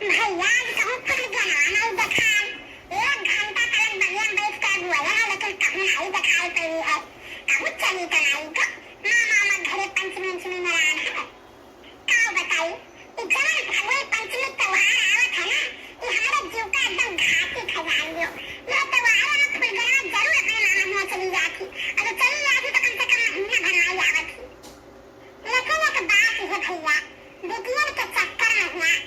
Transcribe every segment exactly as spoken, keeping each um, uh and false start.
भइया, आज कहूँ फुलगेनवा नाहीं देखाल। एक घंटा तलक बगिया में बैठ के अगुआया है, लेकिन कहूँ नाहीं देखाल पइली है। कहूँ चली तो नाहीं तो मामा, मामा घरे पंचमी उंचमी में रान है। का बताई, ई जवन फगुआ पंचमी त्योहार आवत है ना, ई हमरे जीव का एकदम घाटी खा जाइयो। ये त्योहार में फुलगेनवा जरूर अपने मामा हियाँ चली जाती। अगर चली जाती तो कम से कम महीना भर आई आवत ही। लेकिन एक बात है भइया, बिटियन के चक्कर में हियाँ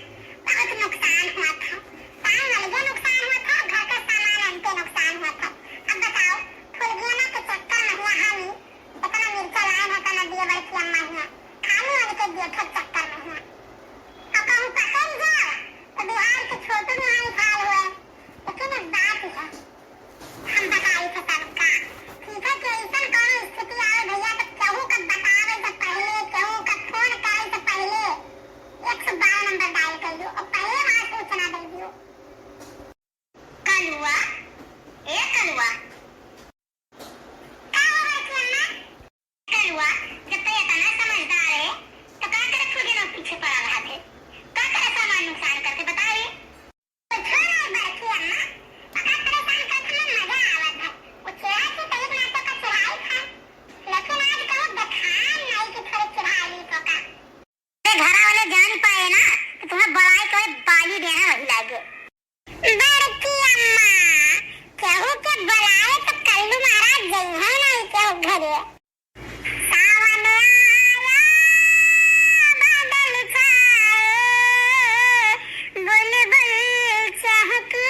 बहुत नुकसान हुआ था। टाइम अलगे नुकसान हुआ था, घर का सामान अंते नुकसान हुआ था। अब बताओ, फुलगेना के चक्कर में हियाँ हम इतना मिर्चा लाए हैं, तो न दिए बड़की अम्मा हियाँ, खाली उनके दिए थे चक्कर में हियाँ। और कहूँ पकड़ जाओ, तो बिहार के छोटू में हाल हुए। लेकिन एक बात है, हम बताई थे सबका। ठीक है, कि ऐसन कौनो स्थिति आवे भइया, तो केहू का बतावे से पहिले, केहू का फोन करे से पहिले एक सौ बारह नंबर डायल कर लो और पहिले वहाँ सूचना दे दियो। कलुआ, ए कलुआ। का हो बड़की अम्मा? कलुआ, जब तू इतना समझदार है, तो का करे फुलगेना पीछे पड़ा रहा थे? का करे सामान नुकसान करके बताए? कुछ ना बड़की अम्मा, पका परेशान करके में मजा आवत है। वो चेहरा से तो एक नाटक का चढ़ाई था, लेकिन आज कहूँ देखान नहीं कि थोड़े चढ़ा ली तो का। अरे घरा वाले जान पाए ना, तो तुम्हें बड़ाई कोई बाली देना वही लागे। बड़की अम्मा, केहू के बुलाए तो कल्लू महाराज जइहे नहीं केहू घरे। सावन आया, बादल छाए, बुलबुल चहके,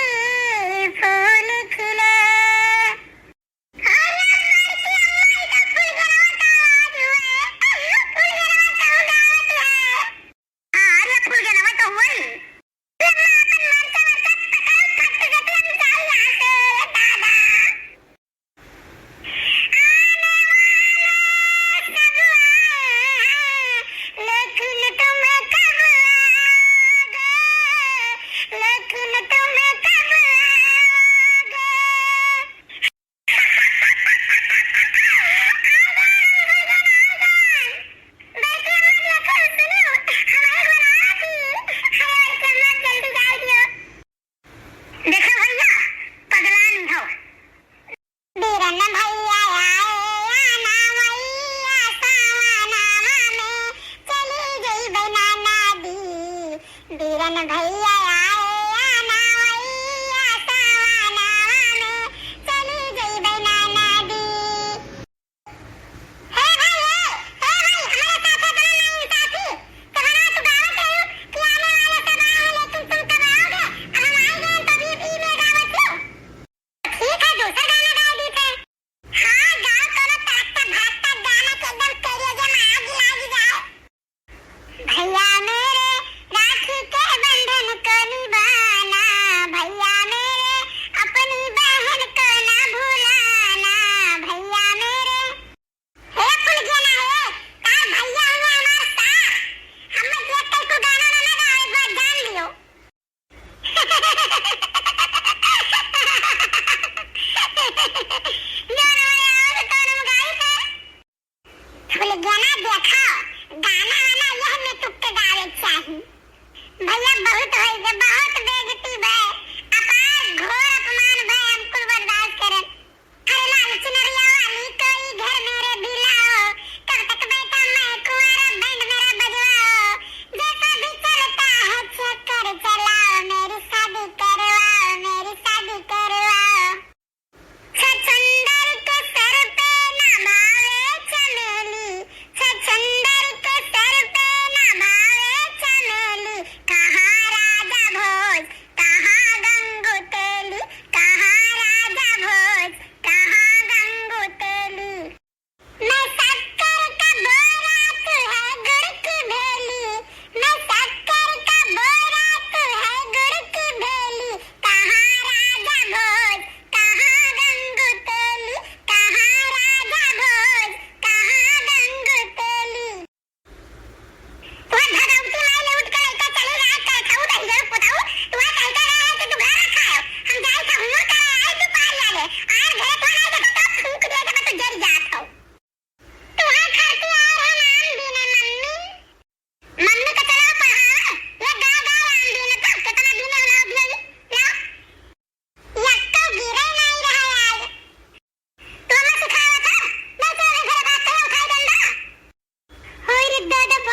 फूल खिले। अरे बड़की अम्मा, ई तो फुलगेनवा का आवाज हुए। अरे फुलगेनवा तो हुए। देखो भइया, पगलान हो। बीरन भइया आए आना मैया सावनावा में, चली जइबे नाना दी। बीरन भइया आए आना मैया सावनावा में, चली जइबे नाना दी। हे भाई, हे, हे भाई, हमारे साथे बड़ा नाइंसाफी। जब ना तू गावत रही कि आने वाले सब आए हैं, लेकिन तुम कब आओगे? अब हम आ गए हैं, तभी ई में गावत हो। ठीक है, दूसरा गाना गा दी थे। हाँ, गाओ, कोनो तड़कता भड़कता गाना के एकदम करेजा में आग लाग जाए। भइया मेरे, राखी के बंधन को निभाना, भइया मेरे, अपनी बहन को ना भुलाना, भइया मेरे। हे फुलगेना हे, तार भइया हुए हमार सार, हमें देख के तू गाना ना, ना गावे, एक बार जान लियो। फुलगेना देखो, गाना वाना यह में तुक के गावे चाही। भइया बहुत होई गए, बहुत बेइज्जती भए, अपार घोर अपमान भए, हम कुल बर्दाश्त करन। अरे लाल चुनरिया वाली कोई घर मेरे भी लाओ, कब तक बैठा मैं कुंवारा बैंड मेरा बजवाओ, जैसा भी चलता है चक्कर चलाओ, मेरी शादी करवाओ, मेरी शादी करवाओ। छछंदर के सर पे ना भावे चमेली, छछंदर के सर पे ना भावे चमेली, कहाँ राजा भोज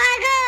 आगो